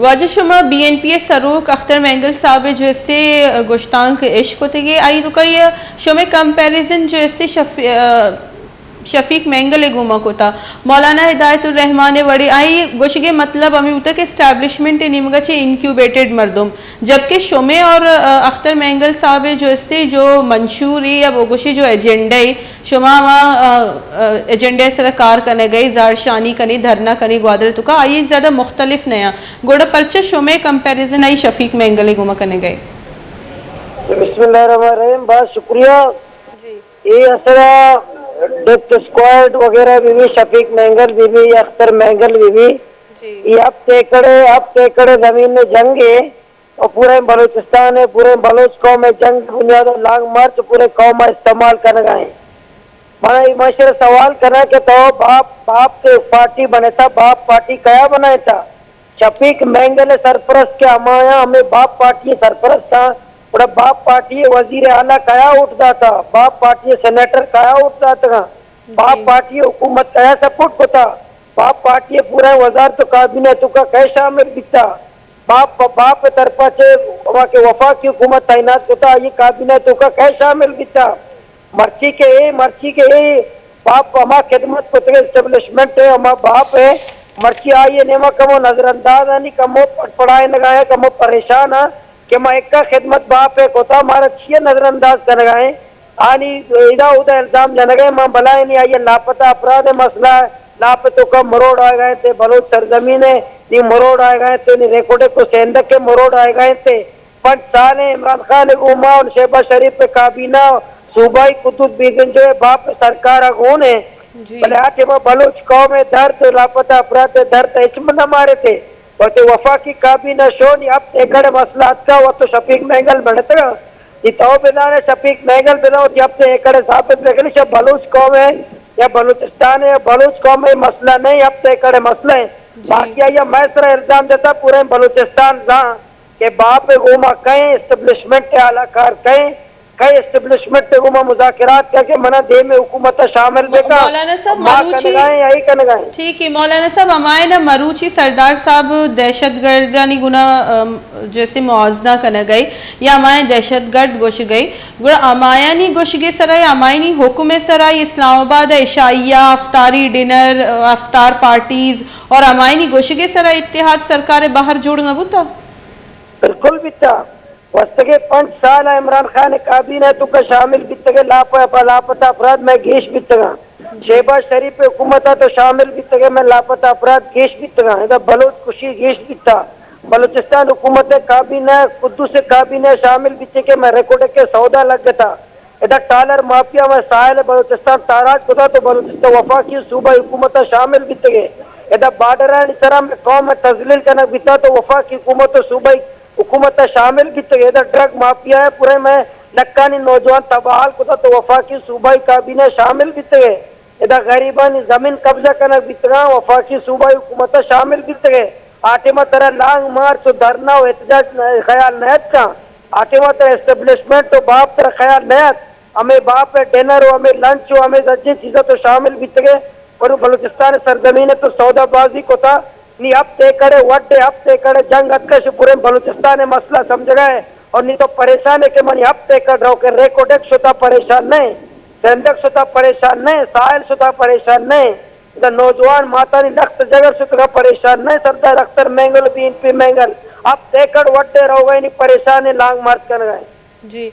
واجہ، شما be N پی ءِ سروک اختر مینگل صاحب ءِ جو استے گشتانک اش کتگے، آئی توکا یہ شمے کمپیریزن جو استے شف-، شفیق مینگل ءِ گوما کتا۔ مولانا ہدایت الرحمان ءِ وڑے، آئی گوشگے مطلب ہمیں بوتا کہ اسٹیبلشمنٹ ءِ نیمگا چہ انکیوبیٹڈ مردم، جبکہ شمے اور اختر مینگل صاحب ءِ جو استے جو منشور ءِ یا وہ گوشے جو ایجنڈا ءِ، شما ہما، آ، آ، ایجنڈا ءِ سرا کار کنگ ءَ، زہرشانی کنی، دھرنا کنی گوادر توکا، آئی زیادہ مختلف نہ آں۔ گڑا پرچہ شمے کمپیریزن آئی شفیق مینگل ءِ گوما کنگ ءَ؟ بسم اللہ الرحمن الرحیم، بہت شکریہ۔ جی۔ اے اصلا ڈیتھ اسکواڈ وغیرہ بھی بھی، شفیق مینگل بھی بھی، اختر مینگل بھی بھی، جی۔ یہ ہفت ایکڑ، ہفت ایکڑ زمین میں جنگ ہے، اور پورے بلوچستان ہے، پورے بلوچ قوم ہے، جنگ بنیاد اور لانگ مارچ پورے قوم ءَ استعمال کنگا ہیں۔ من اے معاشرہ سوال کناں کہ تو باپ، باپ کے پارٹی بنتا، باپ پارٹی کیا بنائے تا؟ شفیق مینگل سرپرست کے ہمایا ہمیں باپ پارٹی سرپرست تھا، گڑا باپ پارٹی وزیر اعلیٰ کیا ووٹ داتا؟ باپ پارٹی سینیٹر کیا ووٹ داتگا؟ جی۔ باپ پارٹی حکومت کیا سپورٹ کتا؟ باپ پارٹی پورا وزارت و کابینہ توکا کئے شامل بیتا؟ باپ، باپ طرفا چے ہما کہ وفاقی حکومت تعینات کتا، آئی کابینہ توکا کئے شامل بیتا؟ مرچی کہ اے، مرچی کہ اے باپ ہما خدمت کتگ اسٹیبلشمنٹ ہے، ہما باپ ہے، مرچی آئی نیما کمو نظر انداز آنی، کمو پڑ پڑائے نگایا، کمو پریشان آ کہ ما ایکا خدمت باپ ہے کتا، مارا چیئے نظر انداز کنگا ہیں؟ آنی ادا اودا الزام جنگ ء، ما بلائیں نی آئی ء لاپتہ افراد ء مسئلہ ء، لاپ ء توکا مروڑ آئیگا انت، بلوچ سرزمین ء نی مروڑ آئیگا انت، نی ریکوڈک و سیندک ء مروڑ آئیگا انت۔ پنچ سال ء عمران خان ء گوما و شہباز شریف ء کابینہ، صوبائی قدوس بیگنجو ء باپ ء سرکار ء گون ء۔ جی۔ بلے آ ٹیم ء بلوچ قوم ء درد و لاپتہ افراد ء درد ء ہچ نہ مارت ء۔ وتی وفاقی کابینہ شو نی ہپت ایکڑ ء مسئلہ اتکا و تو شفیق مینگل بڑتگا۔ نی تو بزانے شفیق مینگل بزاں وتی ہپت ایکڑ ء ثابت بہ کنی، شہ بلوچ قوم ء یا بلوچستان ء یا بلوچ قوم ء مسئلہ نہیں، ہپت ایکڑ ء مسئلہ ہے۔ جی۔ باقی آئی ء مئے سرا الزام جتا، پورے بلوچستان زان کہ باپ ء گوما کئے، اسٹیبلشمنٹ ء اعلی کار کئے، کئے اسٹیبلشمنٹ ء گوما مذاکرات کئے کہ منا دیم ء حکومت ء شامل مو-، بکا۔ مولانا صاحب، ما مروچی کنگائیں یا ای کنگائیں۔ ٹھیک ہے مولانا صاحب، ہمائے نا مروچی سردار صاحب دہشت گردانی گنا، ام، جیسے موازنہ کنگ ء یا ہمائیں دہشت گرد گوشگ ء، گڑا ہمایانی گوشگ ء سرا یا ہمایانی حکم ء سرا اسلام آباد ء عشائیہ، افطاری ڈنر، افطار پارٹیز اور ہمایانی گوشگ ء سرا اتحاد سرکار ء بہر جوڑ نہ بوتا؟ بالکل بیتا۔ گوستگیں پنچ سال ء عمران خان ء کابینہ ء توکا شامل بیتگ ء لاپ-، لاپتہ افراد مئے گیش بیتگاں۔ جی۔ شہباز شریف ء حکومت ء تو شامل بیتگ ء مئے لاپتہ افراد گیش بیتگاں۔ ادا بلوچ کشی گیش بیتا۔ بلوچستان حکومت ء کابینہ، قدوس ء کابینہ ء شامل بیتے کہ مئے ریکوڈک ء سودا لگتا۔ ادا ٹالر مافیا مئے ساحل ء بلوچستان تاراج کتا تو بلوچستان وفاقی صوبائی حکومت ء شامل بیتگ ء۔ ادا بارڈرانی سرا مئے قوم ء تذلیل کنگ بیتا تو وفاقی حکومت و صوبائی حکومت ء شامل بیتگ۔ ادا ڈرگ مافیا ء پورے مئے لکھانی نوجوان تباہ حال کتا تو وفاقی صوبائی کابینہ ء شامل بیتگ۔ ادا غریبانی زمین قبضہ کنگ بیتگاں، وفاقی صوبائی حکومت ء شامل بیتگ۔ آ ٹیم ء ترا لانگ مارچ و دھرنا و احتجاج نہ، خیال نہ اتکاں۔ آ ٹیم ء ترا اسٹیبلشمنٹ و باپ ترا خیال نہ ات۔ ہمے باپ ء ڈنر و ہمے لنچ و ہمے سجیں چیزاں تو شامل بیتگ۔ پر بلوچستان سرزمین ء تو سودا بازی کتا۔ نی ہپت ایکڑ ء وڈ ء ہپت ایکڑ ء جنگ اتکش پوریں بلوچستان ء مسئلہ سمجھگا ہے اور نی تو پریشان ہے کہ منی ہپت ایکڑ رو کہ ریکوڈک شتا پریشان نہ ہے، سندک شتا پریشان نہ ہے، ساحل شتا پریشان نہ ہے، ادا نوجوان ماتانی لخت جگر شتگا پریشان نہ ہے، Sardar Akhtar Mengal B N P Mengal ہپت ایکڑ وڈ ء روگا ہے نی پریشان ہے لانگ مارچ کنگا ہے۔ جی،